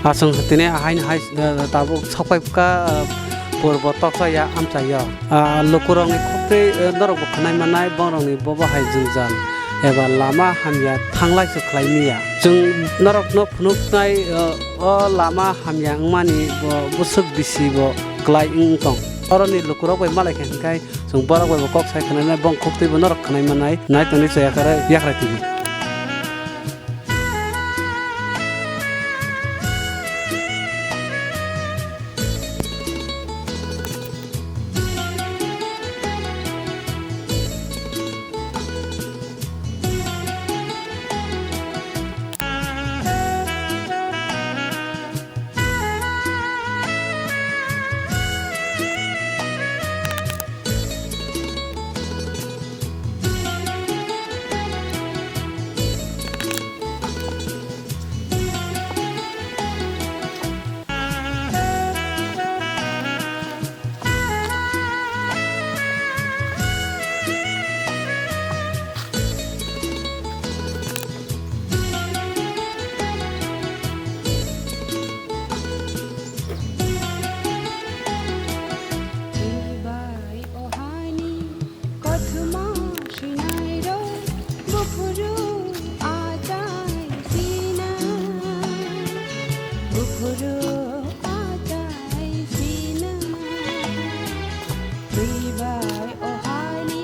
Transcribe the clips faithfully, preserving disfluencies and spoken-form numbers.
Aswk tini ahaini hai, eh, tabuk sokphai bwkha, eh, purbo toksa ya amchai yo. Ah, lukurokni khuktwi, eh, norokbo khwnai mannai, bongrokni bobo hai jwngjal eba lama hamya thanglai se khlai manya. Chwng norokno phunuknai, eh, o lama hamya wngmani bo bwswk bisi bo klai wng tong. Oroni lukurok bai malai kha hinkhai chwng borok bai bo kok sai khwnai mannai, bong khuktwi bo norok khwnai mannai, nai tongwi chaya khe Yakrai T V. Kothoma swinairok buphuru achai sina, buphuru achai sina. Twi bai o haini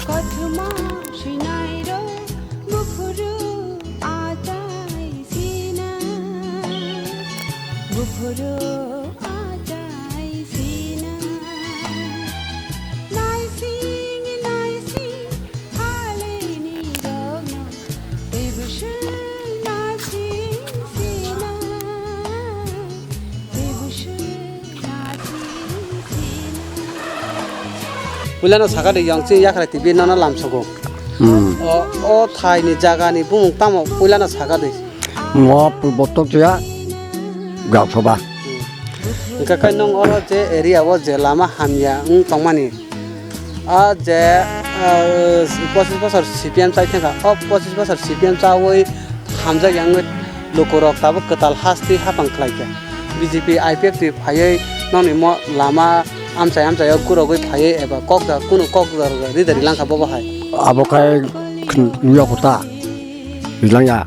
kothoma swinairok buphuru achai sina, buphuru achai sina. Naising, naising, halini rokno, teibo swng naising sina, teibo swng naising sina. Puilano sakha de yong chini Yakrai T V nono lamsogo. Hmm. O, o thaini jagani bumung tamo puilano sakha de. Mo purbo toksa ya Gausoba. Hwnkhe khe nwng oro je area o je lama hamya wng tongmani, a je, ah, pochis bosor C P M chai thangkha, o pochis bosor C P M chawi hamjak ya wngwi lukurok tabuk kwtal hastwi hapang khlaikha. B J P I P F T phaiwi nokni mo lama amchai amchaio gurogwi phaiwi eba kok da kunu kok da rida ri langkha bobo hai. Abo khai nuyakho ta rilangya.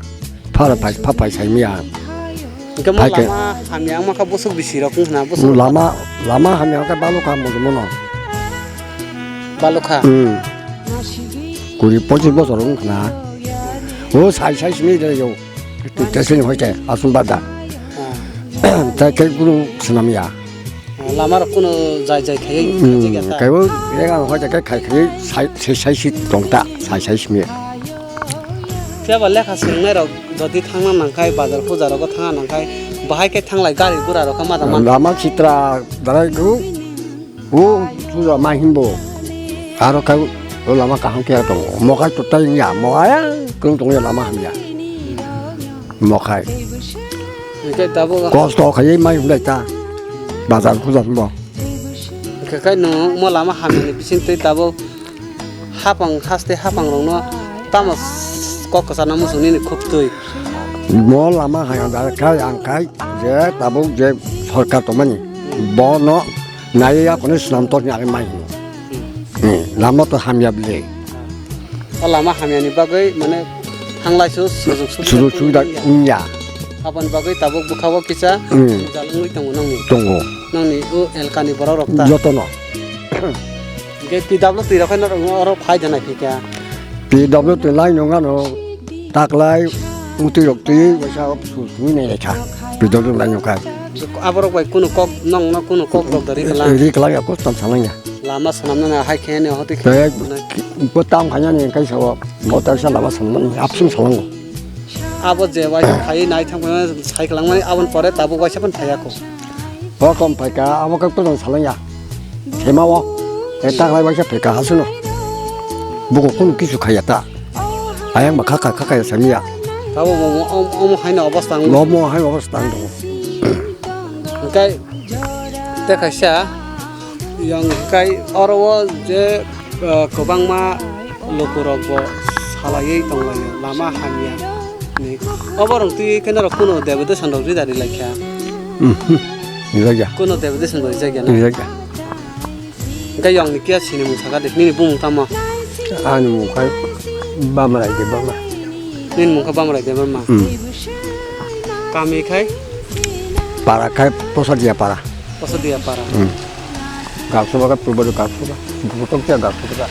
Phara phai, pha phai saimaya. Hwnkhe mo Phai khe lama hamya wngma kha bwswk bisi rok wngkha na bwswk. Lama, lama hamya khe balokha mojomono. Balokha? Hmm. Kuri pochis bosor wngkha na. O sai sai simi de yo. Tu tesini hoite asum bada. Ah. Tai khe guru swnamya. Lama rok kuno jai jai khaiwi Hmm, khajak ya ta. Kaibo ega hoi jai khai khai sai sai sai si tong ta sai sai simi. Phiya ba lekha swngnai rok jodi thangna nangkhai bazar puja rogo thangna nangkhai bahai khe thanglai gari gura rok khe ma da man. Lama sitra darai gu o puja ma himbo aro kai o lama kaham khe tong mo kai to tai ya mo aya kung tong ya lama hamya mo kai. Hwnkhe tabuk Kosto khaiwi mai hwnlai ta bazar puja bo. Hwnkhe khe nwng mo lama hamyani bisingtwi tabuk hapang haste hapang rokno tamo kok kwchana muchung nini khuk twi. Mo lama haya da khai ang khai je tabuk je sorkar tongmani bono naiwi yakuni swnam tokni ari mai hino. Hmm, lama to hamya bile. O lama hamyani bagwi mane thanglaisu sujuk subida Sujuk subida wngya. Wngya. Aboni bagwi tabuk bwkhao kisa Hmm. jal wngwi tongo nongni. Tongo. Nongni o elkani borok rok ta. Jotono. Hwnkhe P W twi rok khe norok oro phai da nai phikha. P W twi lai nung ano taklai wngtwi rok twi waisa su sui nai kha. P W lai nung kha. Aborok bai kunu kok nongno kunu kok rok da ri kala. Ri kala ya kostom salangya. Lama swnamnani hai khe ne hoti khe Tei nai. Bo tam khaina ni kai sao. Bo ta sa lama swnamnani absung salango. Abo je waisa phai nai thang phai sai klang mani aboni pore tabuk waisa phan phai ya ko. Bo kom phaika, abo khe kwbang salangya. Thema o, e taklai waisa phaika hasuno. Buko kunu kisu khaya ta. Ayang ba khakha khakha ya samiya. Abo mo, mo, omo haino obostha ang. Lomo hai obostha ang tongo. Hwnkhe te kaisa yang kai oro o je, eh, kwbangma lukurok bo salaiwi tonglaio, lama hamya ni. Oborok twi khe norok kunu debede sandok rida ri laikha. Rijak ya. Kuno Debedison bo rijak ya na? Rijak ya. Hingke yong ni kiya sini mung saka de, nini bumung tamo? Ani mung khai Bamrai de Bamrai. Nini mung kha Bamrai de Bamrai. Hmm. Kami khai? Para khai Posadia para. Posadia para. Hmm. Gapsuba khai Purba Gapsuba. Butok ya Gapsuba.